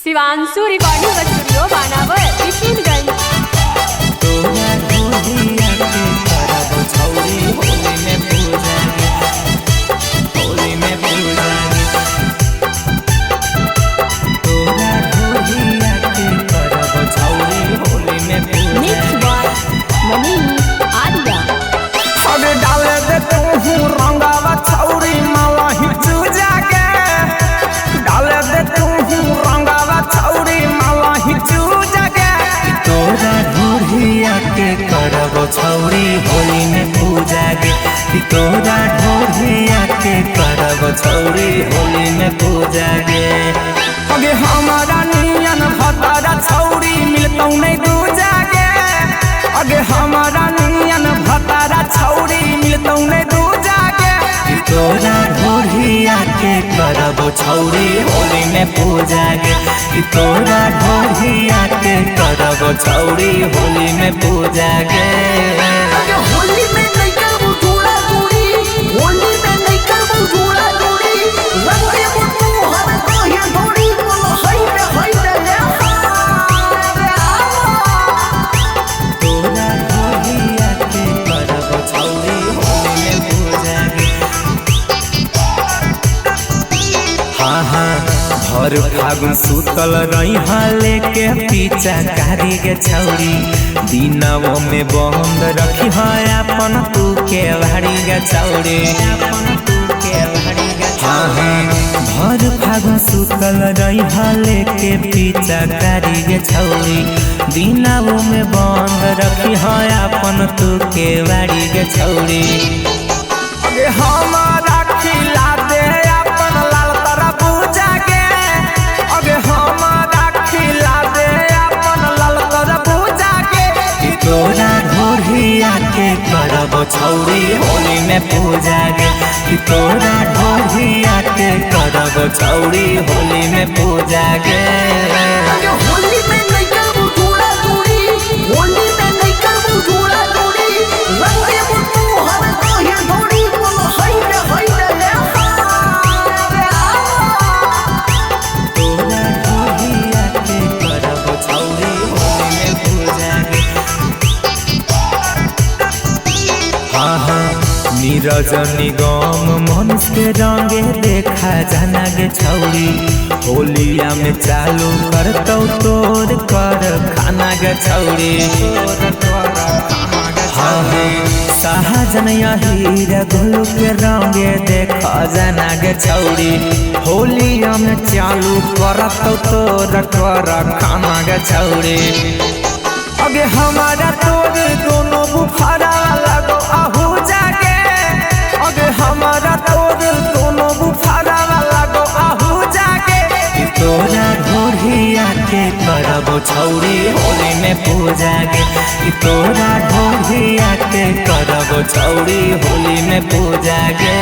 Shivanshu recording studio बानावर किशनगंज। तोरा ढोढ़िया के करब छौरी होली में पूजा गे, होली में पूजा गे। तोरा ढोढ़िया के करब छौरी होली में पूजा। Mix by Manish Arya. अरे डाले दे तू रंगावा छौरी माला ही चूजा के, डाले दे तू रंगावा छौरी माला ही चूजा के। तोरा ढोढ़िया के करब छौरी होली में पूजा गे, तोरा ढोढ़िया के करब छौरी होली में पूजा गे। अगे हमारा नियन भतारा छौरी मिलतौ नहीं दूजा गे, अगे हमारा नियन भतारा छौरी मिलतौ नहीं दूजा गे। तोरा ढोढ़िया के करब छौरी होली में पूजा गे, तोरा ढोढ़िया के करब छौरी होली में पूजा गे। होली में नहीं करबो जोड़ा जोड़ी, होली में नहीं करबो जोड़ा जोड़ी, रंग देबो तोहर गोहिया धोड़ी, बोलो हाय रे हाय रे रे। तोरा ढोढ़िया के करब छौरी होली में पूजा गे। हाँ हाँ भर फागुन सुतल रही लेके पीछा कारी गे छौरी, दिनवो में बंद रखी है अपन तू के भारी गे छौरी, अपन तू के भारी गे। हाँ हाँ भर फागुन सुतल रही लेके पीछा कारी गे छौरी, दिनवो में बंद रखी है अपन तू के भारी गे छौरी। अगे हमारा खिला दे अपन लाल तारा पूजा के, अगे हमारा खिला दे अपन लाल तारा पूजा के। तोरा ढोढ़िया के करब छौरी होली में पूजा गे, तोरा ढोढ़िया के करब छौरी होली में पूजा गे। होली में नहीं करबो जोड़ा जोड़ी, होली में नहीं करबो जोड़ा जोड़ी, रंग देबो तोहर गोहिया धोड़ी, बोलो हाय रे हाय रे रे। तोरा ढोढ़िया के करब छौरी होली में पूजा गे। हाँ हाँ नीरज निगम मनुष के रंगे देखा जाना गे छौरी, होलिया में चालू करतौ तोर कर खाना गे छौरी। हाँ हाँ शाहजन हीरा गोलू के रंगे देखा जाना गे छौरी, होलिया में चालू करतौ तोर कर खाना गे छौरी। अगे हमारा तोर दोनों बुफारा लगो आहू जाके, अगे हमारा तोर दोनों बुफारा लगो आहू जाके। तोरा ढोढ़िया के करब छौरी होली में पूजा गे, तोरा ढोढ़िया के करब छौरी होली में पूजा गे।